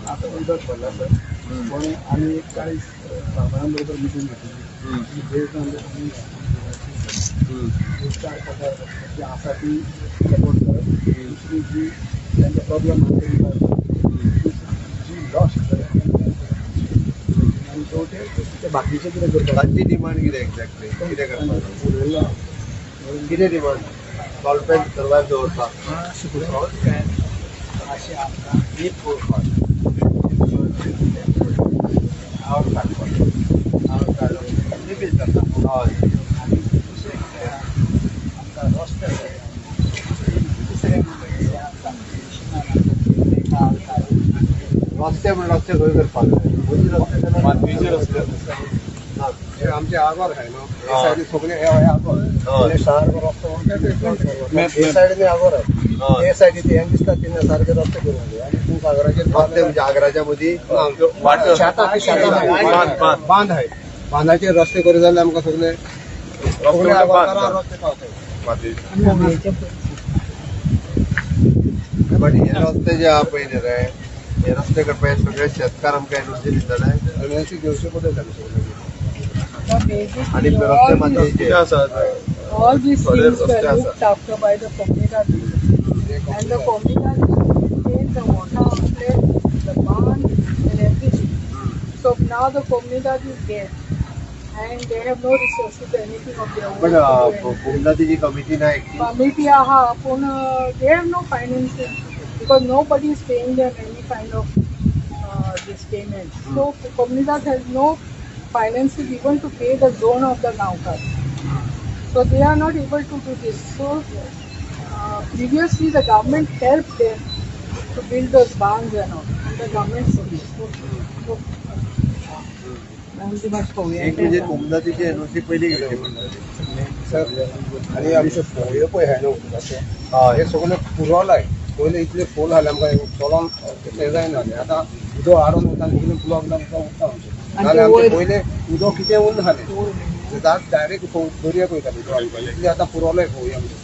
आता उदक भरला सर, पण आमी एक 40 फार्मरां बरोबर मिटींग घेतली. बेस्ड ऑन चार प्रकार जी आसा ती सपोर्ट करप, दुसरी जी तांकां प्रॉब्लम आसा ती जी लॉस जाल्या आनी चवथें ते बाकीचें कितें करता. तांची डिमांड कितें एक्झॅक्टली, कितें करपाक, उलयल्लो कितें डिमांड? सॉल्ट पॅन सर्वायव दवरपाक. सॉल्ट पॅन अशें आमकां एक पळोवपाक आवड काडपाक, आवड काडलो लिपीज जाता. हय. आनी दुसरें कितें आहा, आमकां रस्ते जाय. तिसरें म्हणजे आमकां रस्ते म्हण रस्ते खंय करपाक जाय? खंयचे रस्ते जाल्यार मातयेचे रस्ते. ना. हे आमचे आगोर आहे न्हू, हे सायडीन सगळे हे आगोर, हय. सारको रस्तो हे सायडीन आगोर आहे, हय. हे सायडीन हें दिसता तिने सारके रस्ते करूंक जाय. आनी तूं सागराचेर रस्ते म्हणजे आगराच्या मदीं वाटर. शेतां शेतां बांद, बांद. बांद आहे, बांदाचेर रस्ते करू जाल्यार आमकां सगळे सगळे म्हणजे आगोरां रस्ते पावताय. मातयेचे. बट हे रस्ते जे आहा पळय न्ही रे, हे रस्ते करपाक हे सगळे शेतकार आमकां एनओसी दितले एनओसी घेवचे पडटले आमी सगळे. आनी रस्ते मातयेचे. कितें आसा? All these थोडे things were रस्ते आसा. looked after by the comunidad and the comunidad maintained the water outlet, the barn and everything. So now the comunidad is dead and they have no resources, anything of their own. But to do anything. कोमनातीची committee ना एकटी Committee aha, पूण they have no finances because nobody is paying them any kind of this payment. So comunidad has no finances even to pay the zone of the Gaonkar. So they are not able to do this. So previously the government helped them to build those barns and all, and the government so, एक म्हणजे कोमनातीची NOC पयली घेवची पडटली. Sir, आनी आमच्यो फोयो पळय आहाय न्हू उदकाचे, हय. हे सगळे पुरवलाय. पयलीं इतले फूल आसले आमकां चलोन हें जायना जालें. आतां उदक हाडून वता आनी सगळें ब्लॉक जावन उरता आमचें. नाल्यार आमचें पयलें उदक कितें उरना जालें, डायरेक्ट दर्याक वयतालें उदक आमकां. इतलें आतां पुरवलाय फोयो आमचें.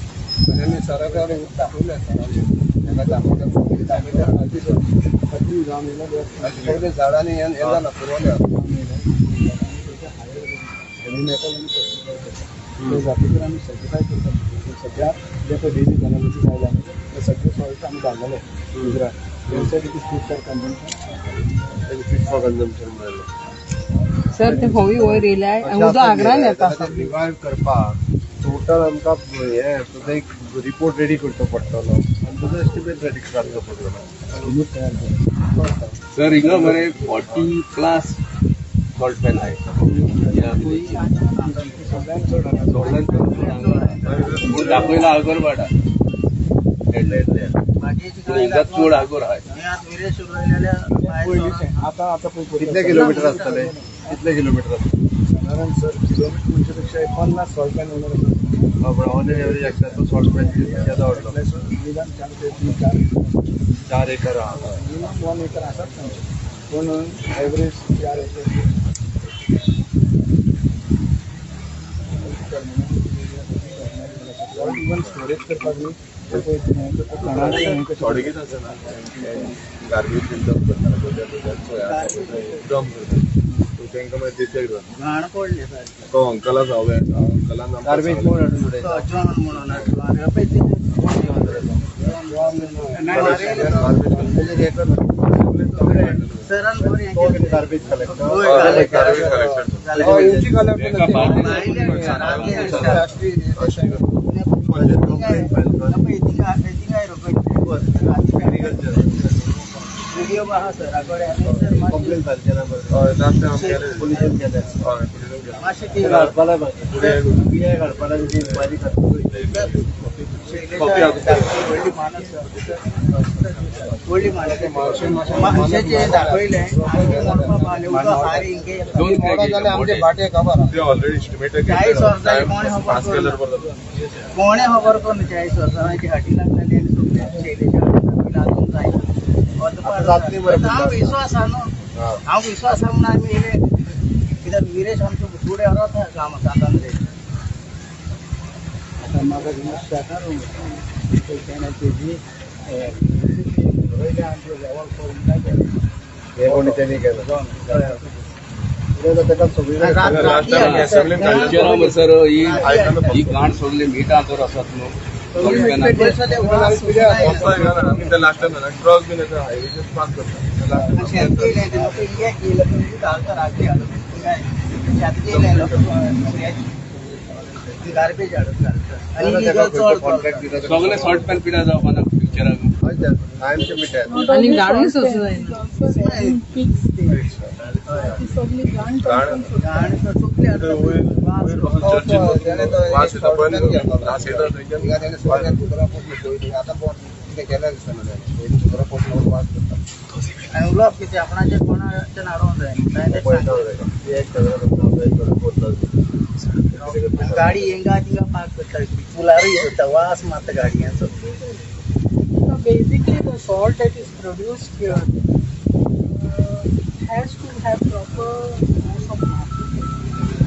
आनी आमी सरा कडेन दाखयलें सरांनी, ताका दाखयलें, दाखयलें सगळे झाडांनी हें जालां, पुरवलें. हेवी मेटल आनी पेस्टिसायड ते जातकीर आमी सर्टिफाय करता. सद्या जे पळय बेजीक एनालिसीस आयला न्ही, ते सगळे सॉल्ट आमी धाडलेले Gujarat. They said it is fit for consumption. Fit for consumption म्हणलें. सर, ते होवी वयर येयल्या आनी उदक आग्रान येता. रिवायव करपाक टोटल आमकां हे तुजो एक रिपोर्ट रेडी करचो पडटलो आनी तुजो एस्टिमेट रेडी काडचो पडटलो. तयार करता. सर, हिंगा मरे 40 प्लस सॉल्ट पॅन आहे ह्या विलेजीन. सगळ्यांत चड हांगा. सगळ्यांत चड हांगा. पूण दाखयला आगरवाडा, पूण हिंगा चड आगोर आहाय. पयलींचें आतां आतां पळय कितले किलोमिटर आसतले, कितले किलोमिटर आसतले? सादारण सर, किलोमिटर म्हणचे पेक्षा 50 सॉल्ट पॅन ओनर आसा. ऑन एन एवरेज एकट्याचो सॉल्ट पॅन केदो व्हडलो? निदान 4 ते 3-4. 4 एकर आहा. मिनिमम 1 एकर आसात तांचे, पूण एवरेज 4 एकर. इवन स्टोरेज करपाक न्ही, ते पळय हें कशें थोडे कितें आसा ना, गार्बेज डंप करता डंप करता, सो तांकां मागीर डिटेक्ट जाता. घाण पडले सारके. तो अंकल आसा, हांवें अंकलान आमकां गार्बेज सांगलें. कोण हाडून उडयता? जॉन म्हणून आसलो आनी पळय ते गार्बेज सरान बरें तो कितें गार्बेज कलेक्टर? हय, गार्बेज कलेक्टर. जालें. हय, येवची कलेक्टर. एका बाजून कंप्लेन फायल कर. व्हिडिओ आहा सरा कडेन आनी सर कंप्लेन फायल केला बरं. हय, लास्ट टायम आमी केलें. पोलिसान केलें. हय, पोलिसान केलें. मातशें ती काडपा लाय मागीर पी I काडपा लाय, तुजी इन्क्वायरी करता. कॉपी हाडून व्हडली मानस सर. व्हडली माणसं माणसाचे दाखयले आनी मोडपा पावले उदक हारी इंगे दोन मोडो जाल्यार आमचे बाटे खबर आहा. ते ऑलरेडी एस्टिमेट 40 वर्सां कोणें खबर पास केल्यार बरो जाता. कोणें खबर करून 40 वर्सां ती हाटी लागताली आनी सगळे शैलेच्या हाटी अजून जाय. जातली मरे. हांव विश्वास आहा न्हू, हांव विश्वास आहा म्हणून आमी येयले कित्याक विरेश आमचो फुडें व्हरत काम सांतांद्रे. आतां म्हाका शेतार तेजी आमचे लेवल करूंक जाय. हे कोणी त्यांनी केलं ताका सगळी सर ही ही घाण सोडली मिठां तर आसात न्हू. आमी लास्ट टायम ट्रक बीन येता हायवेचेर पास करता. गार्बेज हाडून घालता आनी चड सगळे सॉल्ट पॅन पिड्यार जावपाना फ्युचराक. कायमचे मिठाय Not आनी only गाडूय salt सोसूं pan, जायना. it's also there pigs there. ती सगळी घाण पासून सुटता. घाण सगळी वास येता बंद वास येता थंयच्यान. हिंगा तेणे सगळ्या दुसरा पोट पयलीं आतां पोट कितें केल्यार दिसना तेणें पयलीं दुसरो पोट वास करता. आनी उलोवप कितें आपणाचें कोणाचें हाडूंक जाय. गाडी हिंगा तिंगा पार्क करता, पुलारूय येता वास मारता गाडयांचो. So basically the salt that is produced here has to have proper source of marketing.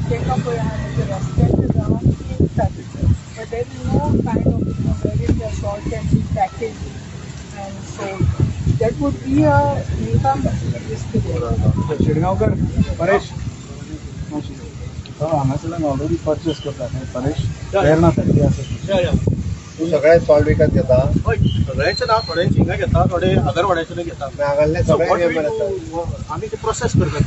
तांकां पळय आहा म्हणजे रस्त्याचे जावन विकतात, but there is no kind of wherein the salt can be packaged and sold. That would be a income this thing. Shedgaonkar Paresh हांगासरल्यान already purchase करता Paresh Verna factory आसा. तू सगळे सॉल्ट विकत घेता? हय, सगळ्यांचे ना, थोड्यांचे हिंगा घेता, थोडे आगरवाड्याचे घेता. हांगासरले So सगळे what we हे do, आमी ते प्रोसेस करता.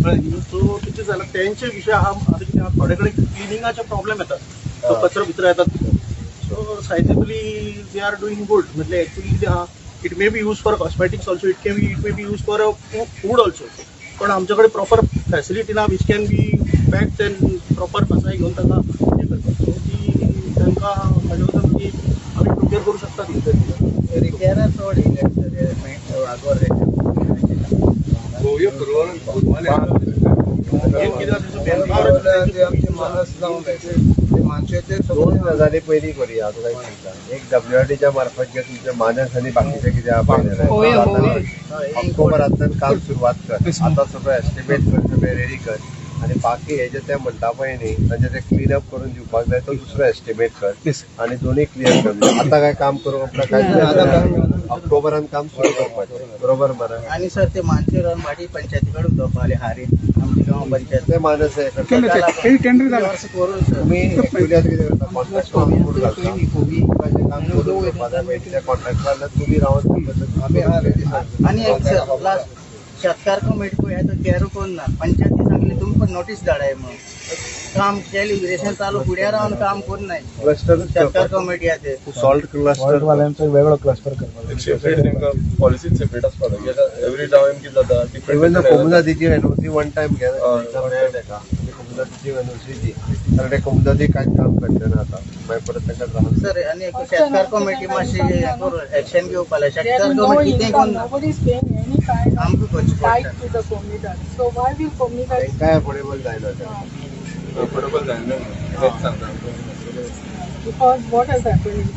कळ्ळें न्ही? सो कितें जालां तेंचे विशय आहा. आतां कितें आहा, थोडे कडेन क्लिनिंगाचे प्रॉब्लेम येतात, सो कचरो भितर येतात. So sizably they are doing good. म्हटल्यार एक्चुअली कितें आहा, it may be use for cosmetics also, it may be use for food also, पण आमचे कडेन प्रॉपर फॅसिलिटी ना which can be packed and proper फसाय घेवन ताका हें करपाक. सो ती तांकां म्हाजे वचून ती आमी प्रिपेर करूं शकता ती. रिपेरा चड येयले आगोर. गोव्यो पुरवण कितें आसा ते आमचे मानस जावंक जाय ते मानशेचे. दोन गजाली पयलीं करुया. तुका एक सांगता, एक डब्ल्यूआरडीच्या मार्फत जे तुमचे मानस आनी बाकीचे कितें आहा पळय, ऑक्टोबरांतल्यान काम सुरवात कर. आतां सगळें एस्टिमेट कर, सगळें रेडी कर आनी बाकी हे जे ते म्हणटा पळय न्ही, तांचे ते क्लीन अप करून दिवपाक जाय, तो दुसरो एस्टिमेट कर आनी दोन्ही क्लियर कर. आतां काय काम करूंक आपल्याक कांयच जायना. ऑक्टोबरान काम सुरू करपाचें, बरोबर मरे? आनी सर ते मानशे रावन भाटी पंचायती कडेन उदक हारी आमची गांव पंचायत ते मानस हे करता. वर्स करून सर. तुमी एक्चुअली आतां कितें करता, कॉन्ट्रॅक्टर घालता काम करून घेवपा जाय. त्या कॉन्ट्रॅक्टरान तुमी रावन आमी आहा रेडी सर. आनी एक सर लास्ट, शेतकार कमिटी पळय तो कॅरू कोण ना. पंचायती सांगली तुमकां नोटीस धाडाय म्हणून, काम केलें इरिगेशन चालू फुड्या रावन काम करून नाय. क्लस्टर शेतकार कमिटी आहा ते सॉल्ट क्लस्टर वाल्यांचो वेगळो क्लस्टर करपाक. एक सेपरेट तांकां पॉलिसीच सेपरेट आसपाक जाय. एवरी टायम कितें जाता इवन डिफरंट कोमुनादीची एनओसी वन टायम घे ताका आनी कोमुनादीची एनओसी दी, कारण ते कोमुनादी कांयच काम करचे ना आतां, मागीर परत तांकां त्रास. सर आनी एक शेतकार कमिटी मातशी हें करून एक्शन घेवपाक जाय. There शेतकार is no committee कितें income, करून ना. nobody is paying any kind of आमकां करचें tithe पडटा. to the comunidad. So why will comunidad? तांकांय अफोर्डेबल जायना तें. अफोर्डेबल जायना तेच सांगता. Because what has happened is,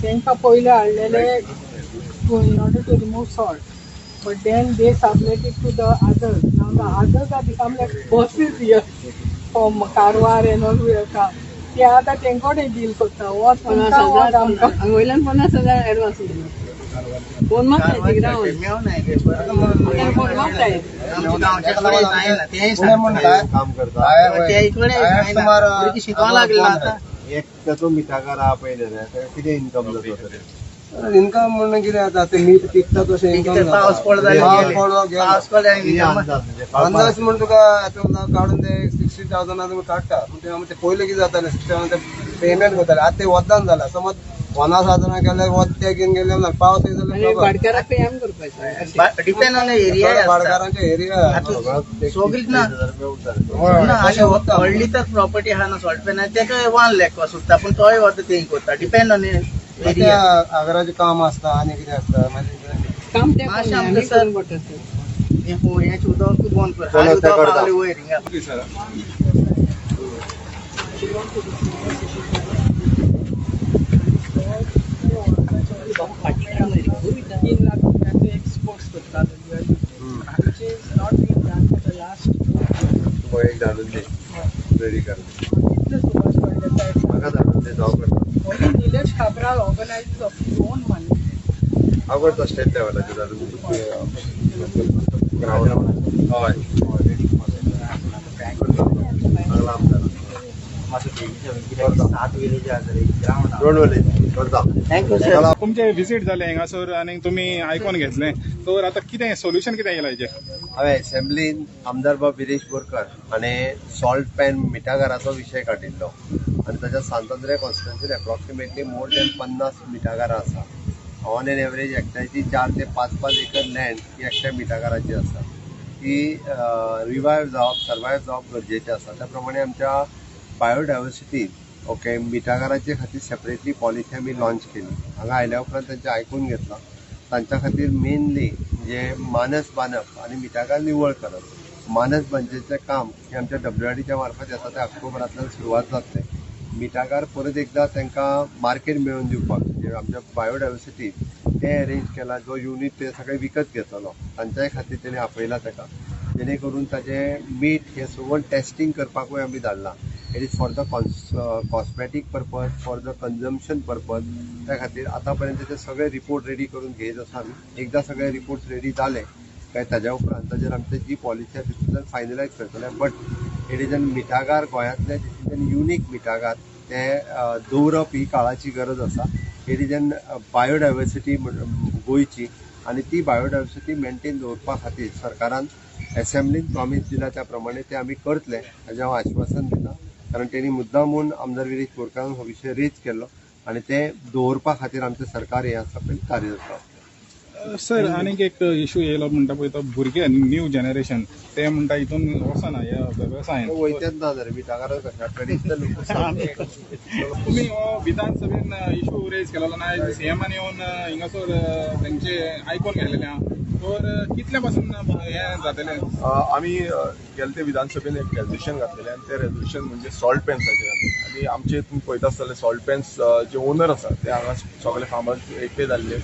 तांकां पयले हाडलेले to in order to remove salt. But then they sublet it to the others. Now the others are become like bosses here from Karwar and all who have come. ते आतां तेंकोडे deal करता, वच 50 तुमकां वच हजार आमकां. वयल्यान 50,000 एडवान्स दिलो. फोन मागताय थिंग रावन. मेवनाय ते. फोन मागताय. आमच्या गांवच्या कडेन जायना तेंय पुणे म्हण सांगता. काम करता. ते इकडे जायना, भुरगीं शिकोंक लागलीं ना आतां. एक ताचो मिठागर आहा पळय न्ही रे, ताका कितें इन्कम जाता तरी? इन्कम म्हणून कितें जाता, ते मीठ पिकता तशें इन्कम. कितें पावस पडलो जाल्यार पावस गेलें. पडलो गेलो. पावस पडलो कितें आनी अंदाज म्हणजे अंदाज म्हण तुका आतां काडून ते 60,000 तुका काडटा, पूण ते आमी ते पयलीं कितें जातालें, 60,000 ते पेमेंट करताले, आतां ते वद्दान जालां. समज 50,000 केल्यार वत ते घेवन गेले ना, पावस येयलो आनी जाल्यार खबर. भाटकाराक पे आमी करपाचें. डिपेंड ऑन एरिया आसता. भाटकारांचे एरिया. आतां सगळीं ना. रुपया उरता. ना आनी व्हडली तर प्रॉपर्टी आहा ना सॉल्ट पॅन, तेका 1 लाख सुद्दां, पूण तोय वता तें करता, डिपेंड ऑन एरिया. आगराचें काम आसता आनी कितें आसता मागीर काम ते मातशें करना, आमकां आमी सर करूंक पडटा सर. हें होळयेचें उदक बंद कर, कोण हाड आसता उदक करता. पावलें वयर हिंगा. तीन लाख रुपयाचे एक्सपोर्ट्स करतालो, which is not been done for the last 2 years. तुका एक धाडून दी, रेडी कर. इतलें सुभाष फळदेसाय म्हाका धाडून दी, हांव करता. Only Nilesh Cabral organizes of his own money. हांव करता, स्टेट लेवलाचेर धाडून दी. हय, चांगला आमदार. सात विलेज आसा रे ग्रावंड. Don't वरी, करता. Thank you sir. तुमचे विजीट जालें हांगासर आनी तुमी आयकोन घेतलें, तर आतां कितें सोल्युशन कितें येयलां हेजेर? हांवें असेंब्लीन आमदार बाब विरेश बोरकर हाणें सॉल्ट पॅन मिठागराचो विशय काडिल्लो आनी ताच्या सांत आंद्रे कॉन्स्टिट्युन्सीन एप्रॉक्सिमेटली मोर दॅन 50 मिठागरां आसा. ऑन एन एवरेज एकट्याची 4 ते 5-5 एकर लँड ही एकट्या मिठागराची आसा. ती रिवायव जावप, सर्वायव जावप गरजेचें आसा. त्या प्रमाणे आमच्या बायोडायवर्सिटी ओके मिठागराचे खातीर सेपरेटली पॉलिसी आमी लॉन्च केली. हांगा आयल्या उपरांत तांचें आयकून घेतलां. तांच्या खातीर मेनली म्हणजे मानस बांदप आनी मिठागर निवळ करप. मानस बांदचें काम हें आमच्या WRDच्या मार्फत येता ते ऑक्टोबरांतल्यान सुरवात जातलें. मिठागर परत एकदां तांकां मार्केट मेळोवन दिवपाक म्हणजे आमच्या बायोडायवर्सिटी तें अरेंज केलां. जो युनीट ते सगळे विकत घेतलो तांच्याय खातीर तेणी आपयला ताका, जेणे करून ताजें मीठ हें सगळें टेस्टींग करपाकूय आमी धाडलां. It is for the cosmetic purpose, for the consumption purpose. त्या खातीर आतां पर्यंत ते सगळे रिपोर्ट रेडी करून घेयत आसा आमी. एकदां सगळे रिपोर्ट्स रेडी जाले काय ताज्या उपरांत ताजेर आमची जी पॉलिसी आसा तितूंतल्यान फायनलायज करतले. बट it is an मिठागार गोंयांतले this is an unique मिठागार, ते दवरप ही काळाची गरज आसा. It is an biodiversity गोंयची आनी ती बायोडायवर्सिटी मेंटेन दवरपा खातीर सरकारान एसेंब्लीन प्रॉमीस दिला त्या प्रमाणे ते आमी करतले हाजें हांव आश्वासन दिता. कारण तेणी मुद्दामून आमदार विरेश बोरकारान हो विशय रेज केल्लो आनी ते दवरपा खातीर आमचें सरकार हें आसा पळय कार्यरत आसा. सर, आनीक एक इशू येयलो म्हणटा पळय, तो भुरगे न्यू जनरेशन ते म्हणटा हितून वचना ह्या वेवसायान. वयतेच ना जाल्यार मिठागरां कशें ट्रेडिशनल. तुमी हो विधानसभेन इशू रेज केलेलो ना, सीएमान येवन हिंगासर तेंचे आयकोन घेतलेलें आहा, तर कितल्या पासून हें जातलें? आमी गेले ते विधानसभेन एक रेजोल्युशन घातलेलें आनी तें रेजोल्युशन म्हणजे सॉल्ट पॅन्साचेर घातलें. आनी आमचे तुमी पळयता आसतले सॉल्ट पॅन्स जे ओनर आसा ते हांगा सगळे फार्मर्स एकटे जाल्ले.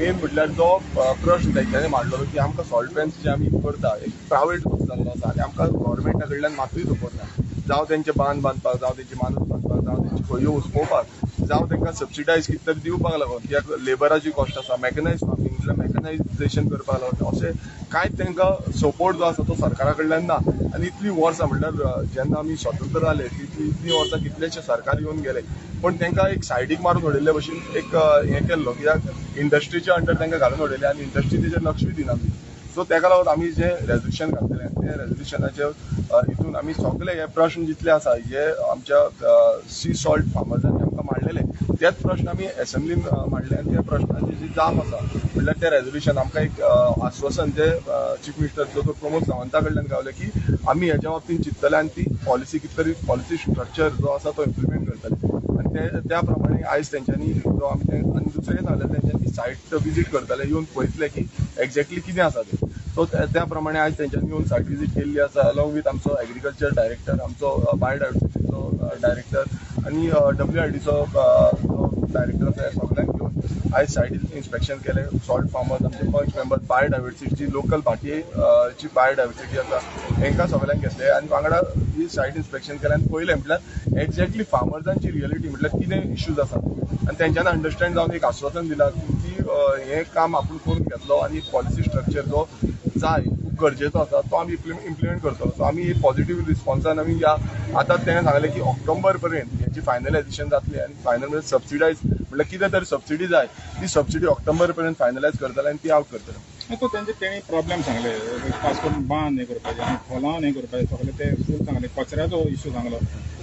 मेन म्हटल्यार जो प्रश्न तेंच्यांनी मांडलेलो की आमकां सॉल्ट पॅन्स जे आमी करता एक प्रायवेट कसो जाल्लो आसा आनी आमकां गव्हर्मेंटा कडल्यान मातूय सपोर्ट ना, जावं तेंचे बांद बांदपाक, जावं तेंची मानस बांदपाक, जावं तेंची खळयो उसपोवपाक, जावं तांकां सबसिडायज कितें तरी दिवपाक लागून, कित्याक लेबराची कॉस्ट आसा, मॅकनायज फार्मींग म्हटल्यार मॅकनायजेशन करपाक लागून अशें कांयच तांकां सपोर्ट जो आसा तो सरकारा कडल्यान ना. आनी इतलीं वर्सां म्हटल्यार जेन्ना आमी स्वतंत्र जाले तितलीं इतलीं वर्सां कितलेशे सरकार येवन गेले, पूण तांकां एक सायडीक मारून उडयल्ले भशेन एक हें केल्लो, कित्याक इंडस्ट्रीच्या अंडर तांकां घालून उडयलें आनी इंडस्ट्री तेजेर लक्षूय दिना. सो ताका लागून आमी जे रेजोल्युशन घातलेलें ते रेजोल्युशनाचे हितून आमी सगळे हे प्रश्न जितले आसा जे आमच्या सी सॉल्ट फार्मर्सांनी आमकां मांडलेले तेच प्रश्न आमी एसेंब्लीन मांडले आनी त्या प्रश्नाची जी जाप आसा म्हटल्यार ते रेजोल्युशन आमकां एक आश्वासन जे चीफ मिनिस्टर दोतोर प्रमोद सावंता कडल्यान गावलें की आमी हेज्या बाबतीन चिंततले आनी ती पॉलिसी कितें तरी पॉलिसी स्ट्रक्चर जो आसा तो इम्प्लिमेंट करतले. आनी ते त्या प्रमाणे आयज तेंच्यांनी जो आमी आनी दुसरें सांगलें तेंच्यांनी सायट विजीट करतले, येवन पळयतले की एक्झॅक्टली कितें आसा तें. सो त्या प्रमाणे आयज तेंच्यांनी येवन सायट विजीट केल्ली आसा अलॉंग वीथ आमचो एग्रीकल्चर डायरेक्टर, आमचो बायोडायवर्सिटीचो डायरेक्टर आनी WRDचो डायरेक्टर आसा, सगळ्यांक घेवन आयज सायट इन्स्पेक्शन केलें. सॉल्ट फार्मर्स, आमचे पंच मेंबर, बायोडायवर्सिटीची लोकल भाटयेची बायोडायवर्सिटी आसा हेंकां सगळ्यांक घेतले आनी वांगडा ही सायट इन्स्पेक्शन केलें आनी पळयलें म्हटल्यार एक्झॅक्टली फार्मर्सांची रियलिटी म्हटल्यार कितें इश्यूज आसा आनी तेंच्यांनी अंडरस्टँड जावन एक आश्वासन दिलां की हें काम आपूण करून घेतलो आनी पॉलिसी स्ट्रक्चर जो जाय खूब गरजेचो आसा तो आमी इम्प्लिमेंट करतलो. सो आमी पॉझिटिव्ह रिस्पॉन्सान आमी ह्या आतां तेणें सांगलें की ऑक्टोबर पर्यंत हेची फायनलायजेशन जातली आनी फायनल म्हणजे सबसिडायज म्हटल्यार कितें तरी सबसिडी जाय ती सबसिडी ऑक्टोबर पर्यंत फायनलायज करतले आनी ती आवट करतले. तो तेंचे तेणी प्रॉब्लेम सांगले, खास करून बांद हें करपाचें आनी खोलान हें करपाचें, सगळें ते फूल सांगले, कचऱ्याचो इशू सांगलो,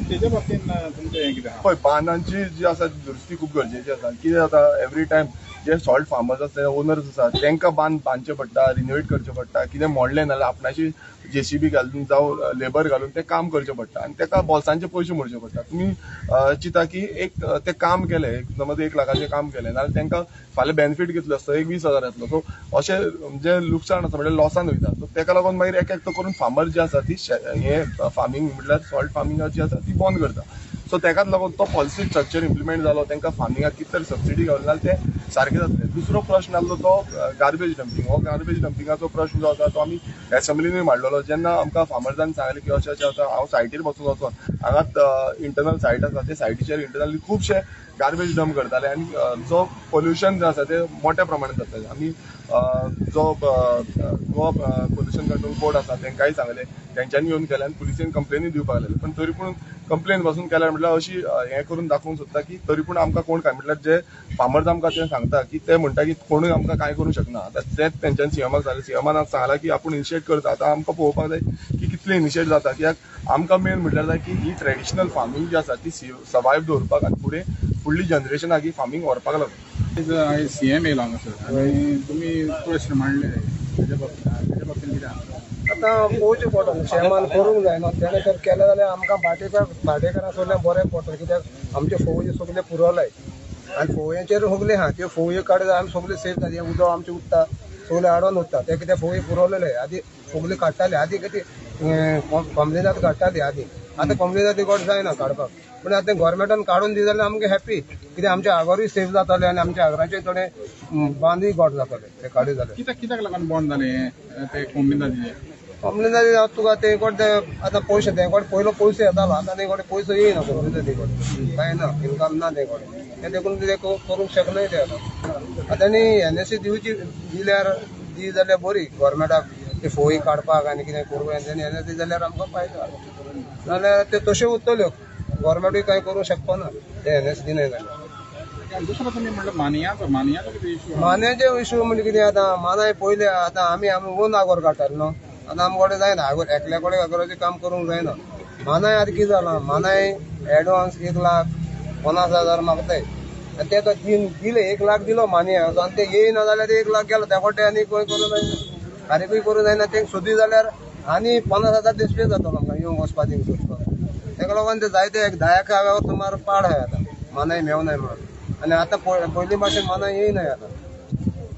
तेजे बाबतीन तुमचें हें कितें आहा? पळय, बांदांची जी आसा दुरुस्ती खूब गरजेची आसा. कितें जाता एवरी टायम जे सॉल्ट फार्मर्स आसा, ओनर्स आसा, तांकां बांद बांदचें पडटा, रिनोवेट करचें पडटा. कितें मोडलें नाल्यार आपणाची जेसीबी घालून जावं लेबर घालून तें काम करचें पडटा आनी ताका बोल्सांचे पयशे मोडचे पडटा. तुमी चिंता की एक तें काम केलें, एक समज 1 लाखाचें काम केलें नाल्यार तांकां फाल्यां बेनिफीट कितलो आसता, एक 20,000 येतलो. सो अशें जे लुकसाण आसा म्हणजे लॉसान वयता. सो ताका लागून मागीर एक एकटो करून फार्मर जे आसा ती हे फार्मींग म्हटल्यार सॉल्ट फार्मींग जी आसा ती बंद करता. सो ताकाच लागून तो पॉलिसी स्ट्रक्चर इम्प्लिमेंट जालो, तांकां फार्मिंगाक कितें तरी सबसिडी गावली जाल्यार ते सारकें जातलें. दुसरो प्रश्न आसलो तो गार्बेज डंपींग. हो गार्बेज डंपिंगाचो प्रश्न जो आसा तो आमी एसेंब्लीनूय मांडलेलो. जेन्ना आमकां फार्मर्सान सांगलें की अशें अशें आसा, हांव सायटीर बसून वचोन हांगाच इंटरनल सायट आसा, ते सायटीचेर इंटरनली खुबशे गार्बेज डंप करताले आनी जो पोल्युशन जें आसा तें मोठ्या प्रमाणात जातालें. आमी जो गोवा पोल्युशन कंट्रोल बोर्ड आसा तांकांय सांगलें, तेंच्यांनी येवन केलें आनी पुलिसेन कंप्लेनूय दिवपाक लागले. पण तरी पूण कंप्लेन पासून केल्यार म्हटल्यार अशी हें करून दाखोवंक सोदता की तरी पूण आमकां कोण काय म्हटल्यार जे फार्मर्स आमकां ते सांगता की ते म्हणटा की कोणूय आमकां कांय करूंक शकना. आतां तेंच तेंच्यांनी सीएमाक सांगलें, सीएमान आज सांगलां की आपूण इनिशिएट करता. आतां आमकां पळोवपाक जाय की कितले इनिशिएट जाता, कित्याक आमकां मेन म्हटल्यार जाय की ही ट्रेडिशनल फार्मींग जी आसा ती सर्वायव दवरपाक आनी फुडें फुडली जनरेशनाक ही फार्मींग व्हरपाक लागून. आयज सीएम येयला हांगासर आनी तुमी प्रश्न मांडले तेज्या बाबतींत कितें आसा? आतां पळोवचें पडटलें, शेमान करूंक जायना. तेणें तर केलें जाल्यार आमकां भाटेकारां सगळें बरें पडटलें, कित्याक आमचे फोवयो सगळे पुरवलाय आनी फोवयांचेर सगळे आहा, त्यो फोवयो काडले जाल्यार आमी सगळे सेफ जाता. उदक आमचें उरता, सगळें आडोन उरता. ते कितें फोवयो पुरवलेले आदी सगळे काडटाले, आदी कितें कॉम्प्लेनात काडटाले आदी, आतां कॉम्प्लेनात गोड जायना काडपाक. पूण आतां गोवोरमेंटान काडून दिलें जाल्यार आमकां हॅपी, कित्याक आमच्या आगरूय सेफ जाताले आनी आमच्या आगराचे थोडे बांदूय गोड जाताले ते काडले जाल्यार. कित्याक लागून बंद जालें ते कोम्बिनाचे? कॉम्प्लेनाचे तुका ते कोण ते आतां पयशे ते कोण पयलो पयशे येतालो, आतां ते कोण पयसो येयना कॉम्प्लेनाचे कोण कांय ना, इनकम ना ते कोण, ते देखून ते करूंक शकनाय ते. आतां आतां न्ही एनएससी दिवची दिल्यार दी जाल्यार बरी गोवोरमेंटाक ते फोई काडपाक आनी कितें करूंक एनएससी जाल्यार आमकां फायदो, नाल्यार ते तश्यो उरतल्यो, गोवोरमेंटूय कांय करूंक शकपाना ते एनएससी दिनाय जाल्यार. दुसरो तुमी म्हणलं मानयाचो कितें इशू? मानयाचे इशू म्हणजे कितें आतां मानाय पयले आतां आमी ओन आगोर काडटाले न्हू, आतां आमचे कडेन जायना आगोर, एकल्या कडेन आगोराचें काम करूंक जायना. मानाय आतां कितें जालां, मानाय एडवान्स 1,50,000 मागताय आनी ते तो दिले 1 लाख दिलो मानयाक आनी ते येयना जाल्यार ते 1 लाख गेलो, त्या कोटे आनी खंय करूंक जायना, आनीकूय करूंक जायना. तेंका सोदी जाल्यार आनी 50,000 डिस्प्ले जातलो आमकां येवंक वचपा थिंग सोदपाक. तेका लागून ते जायते एक 10 सुमार पाड आहाय आतां मानाय मेवनाय म्हणून. आनी आतां पयलीं भाशेन मानाय येयनाय आतां.